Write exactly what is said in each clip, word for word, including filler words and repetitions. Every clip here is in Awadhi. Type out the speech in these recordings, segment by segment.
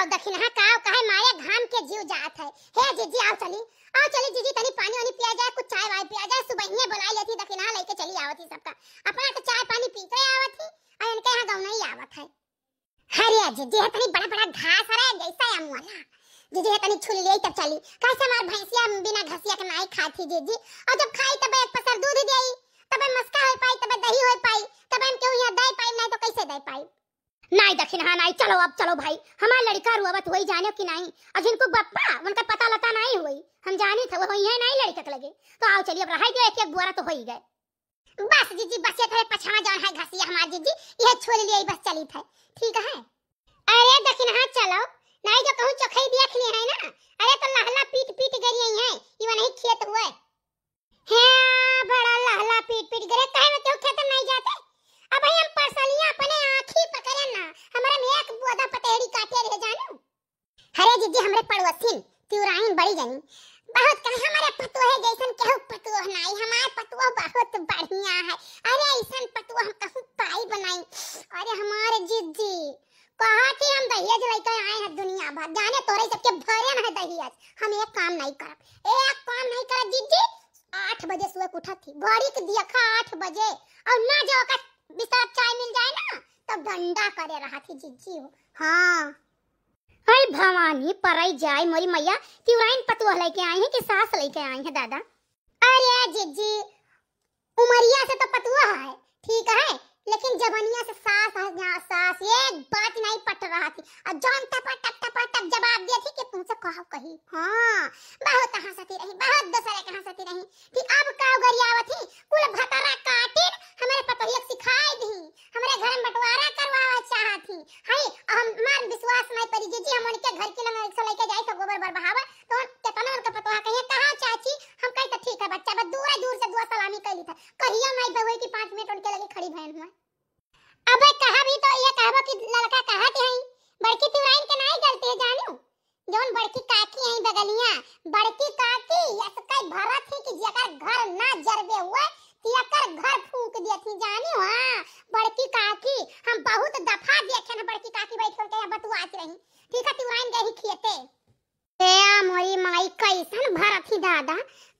दखिनहा का कहे मारे घाम के जीव जात है। हे जिज्जी, आओ चली, आओ चली जिज्जी, तनी पानी वानी पिया जाए, कुछ चाय वाय पिया जाए। सुबहिये बोलाइ लेती, दखिनहा लइके चली आवत ही सबका। अपना तो चाय पानी पी के आवत ही, और इनके यहाँ गौनई आवत है। अरे जिज्जी, है तनी बड़ा बड़ा घास है, जैसा या मुआला। जिज्जी, है तनी छुल ले तब चली, कैसे हमार भैंसिया बिना घसिया के नाई खाती जिज्जी, और जब खाई तब एक पसर दूध देई, तब मस्का हो पाई, तब दही हो पाई, तब हम केहू यहाँ दे पाई, नहीं तो कैसे दे पाई? नाई दखिनहा नाई, चलो अब चलो भाई, हमार लड़का रुआवत होई जाने कि नाई, और जिनको बप्पा उनका पता लता नाई होई, हम जानी था वो होई है नाई लड़का के लगे, तो आओ चलिए अब रहाई गए, एक एक बोरा तो होई गए। बस जिज्जी, बस ये थोड़े पछवा जौन है घसिया हमार जिज्जी, यह छोल लिए बस चली थे, ठीक है? अरे दखिनहा चलो, नाई जो कहूँ चोखई देख लिए है ना, अरे तो लहला पीट पीट गई है, ये नहीं खेत हुए। हे, बड़ा लहला पीट पीट गरे, काहे में केहू खेते नहीं जाते? अब भाई हम परसलिया अपने आँखी पकड़े ना, हमरा में एक बोदा पतहरी काटे रहे जानू। अरे जिज्जी, हमरे पड़ोसिन तिउराइन बड़ी जनी बहुत कहे, "हमारे पतोहे जैसन केहू पतोह नाई, हमार पतोह बहुत बढ़िया है।" अरे ऐसन पतोह हम कहूँ पाई बनाई। अरे हमारे जिज्जी, कहा कि हम दहेज लेके आए हैं दुनिया भर, जाने तोरे सबके भरे में है दहेज। हम एक काम नहीं करब, एक काम नहीं करब जिज्जी। आठ बजे सुबह के उठत थी, बड़ी के देखा आठ बजे, और ना जो ओकर बिस्तर चाय मिल जाए ना, तब डंडा करे रहा थी जिज्जी हो। हाँ। अरे भवानी, परई जाए मोरी मैया, तिउराइन पतोह लेके आई है कि सास लेके आई है दादा? अरे जिज्जी, उमरिया से तो पतोह है, ठीक है, लेकिन जवनिया से सास है, यहाँ सास एक बात नहीं पट रहा थी। और जौन टपा टप टपा टप जवाब दिया थी कि तुमसे कहो कही। हाँ, बहुत हंसती रही, बहुत दूसरे के हंसती रही। फिर अब का गरियावत थी, कुल भतरा काटिन हमरे पतोहिया के सिखाई दी, हमरे घर में बंटवारा करवावे चाहत थी। हई, हमार विश्वास नहीं पड़ी जिज्जी, हम उनके घर के लिए रिक्शा लेके जाई तो गोबर बर बहावा, तो केतना उनका पतोहा कहिए, "कहाँ चाची?" हम कही तो ठीक है बच्चा, बस दूर दूर से दुआ सलामी कर ली था। कहियो नहीं बउए कि पाँच मिनट उनके लगे खड़ी भयन हुआ। अबे कहा भी तो ये कहबो कि लड़का कहत है, बड़की तिवराइन के नहीं गलती है जानू, जौन बड़की काकी है बगलिया, बड़की काकी यसकई भरत ही कि जेकर घर ना जरबे हुए, तियकर घर फूंक दियत ही जानी हो। हाँ, बड़की काकी, हम बहुत दफा देखे ना बड़की काकी बैठ करके यहाँ बतुआत रही। ठीक है, तिवराइन गई खेते। ए मोरी माई, कैसन भरत ही दादा,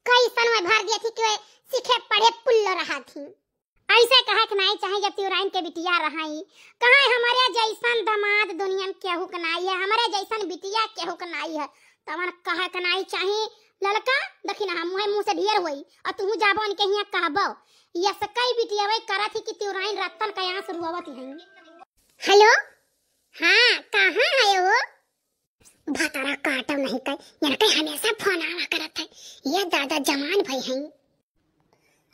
कैसन में भर दियत ही कि वे सीखे पढ़े पुल्ल रहा थी। ऐसे कहे के नाई चाही जब तिवराइन के बिटिया रहाई। कहे हमरे जैसन दामाद दुनिया में केहू के नाई है, हमरे जैसन बिटिया केहू के नाई है। तवन कहे के नाई चाही, ललका, देखी ना, हम मुँहे मुँह से ढेर होई, और तुहू जाबो उनके हियाँ कहबो। यसकई बिटिया वही करत ही कि तिवराइन रतन का आंस रुआवत ही। हेलो, हाँ, कहाँ है वो? भतरा काटो नहीं कर, इनके हमेशा फोन आवा करत है। ये दादा जवान भाई हैं।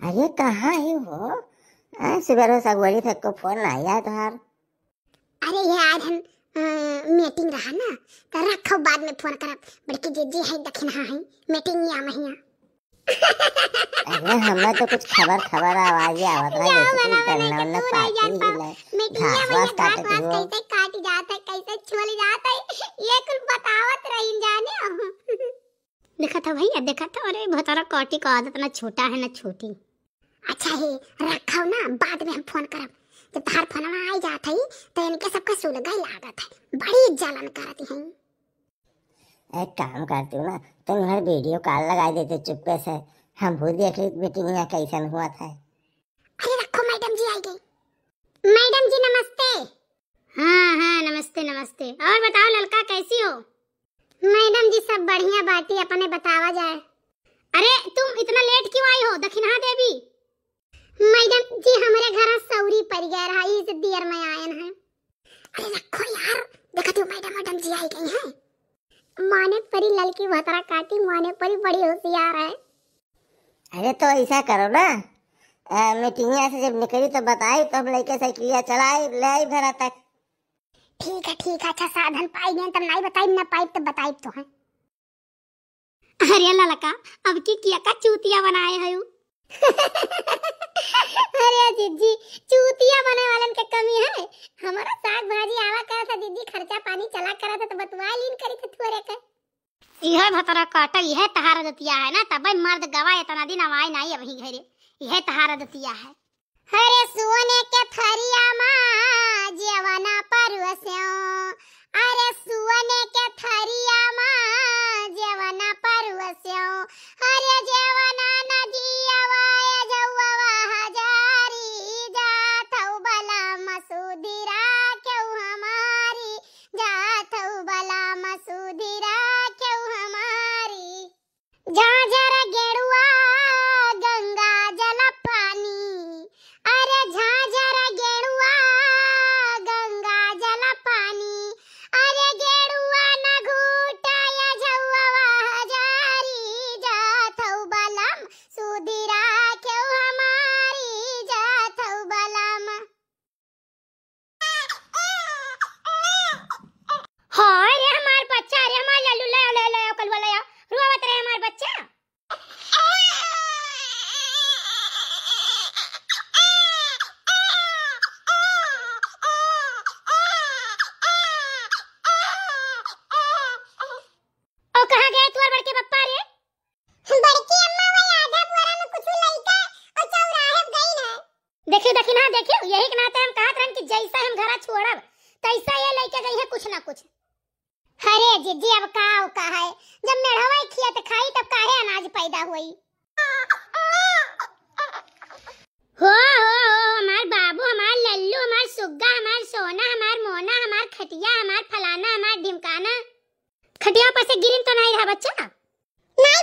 अरे कहाँ है वो? आ, सुबह रोज अगुवारी तक को फोन ना आया तोहार। अरे यार, हम, अ, मीटिंग रहा ना, तो रखो, बाद में फोन करब। बड़की जीजी है, दखिनहा है, मीटिंग या महिया। अरे, हमें तो कुछ खबर, खबर आवाज आवत रहा, जाओ जैसे कोई बाबा, गन्ना मैं उन्ना तो पूरा काटी जान पाऊँ। ले, मीटिंग या घास महिया, वास घास काटत वास हो। कैसे काटी जात है, कैसे छोली जात है, ये कुल बतावत रही जाने। देखा था भैया, देखा था, अरे भतरा काटी का आदत ना छोटा है ना छोटी। अच्छा हे, रखो ना, बाद में हम फोन करब। जब तहार फोनवा आई जात है, तो इनके सबका सुलगाई लागत है, बड़ी जलन करती हैं। एक काम करती हूँ ना, तुम घर वीडियो कॉल लगा देते चुप्पे से, हम भी देख लेते मीटिंग यहाँ कैसन हुआ था। अरे रखो, मैडम जी आई गई। मैडम जी नमस्ते। हाँ, हाँ, नमस्ते, नमस्ते। और बताओ ललका, कैसी हो? मैडम जी, सब बढ़िया बाटी, अपने बतावा जाए। अरे, तुम इतना लेट क्यों आई हो, दखिनहा देवी? मैडम जी, हमरे घर सौरी पड़ गया रहा, इस दियर में आयन है। अरे रखो यार, देखा तू मैडम, मैडम जी आई गई हैं। माने परी ललकी भतरा काटी, माने परी बड़ी होशियार है। अरे तो ऐसा करो ना, अ, मीटिंगिया से जब निकली तो बताई, तो हम लेके साइकिलिया चलाई, ले आई भरा तक। ठीक है, ठीक है, अच्छा साधन पाई गए, तब नहीं बताई, ना पाई तब बताई तो है। अरे ललका, अब की किया का चूतिया बनाए है? अरे जिज्जी, चूतिया बने वालन के कमी है? हमारा साग भाजी आवा करत है जिज्जी, खर्चा पानी चला करत है तो बतुआ लीन करी थे थोड़े के। इहे भतरा काटा, इहे तहार दतिया है ना, तबे मर्द गवा इतना दिन आवाई नाई अबही घरे, इहे तहार दतिया है। अरे सोने के थरिया मा जेवना परोस्यो, अरे सोने छोड़ब, तैसा ये लइके गई है कुछ ना कुछ। अरे जिज्जी, अब का, का है, जब मेढ़वा ही खियत खाई, तब काहे अनाज पैदा होई? हो, हो, हो, हमार बाबू, हमार लल्लू, हमार सुग्गा, हमार सोना, हमार मोना, हमार खटिया, हमार फलाना, हमार ढिमकाना। खटिया पर से गिरिन तो नहीं रहा बच्चा? नहीं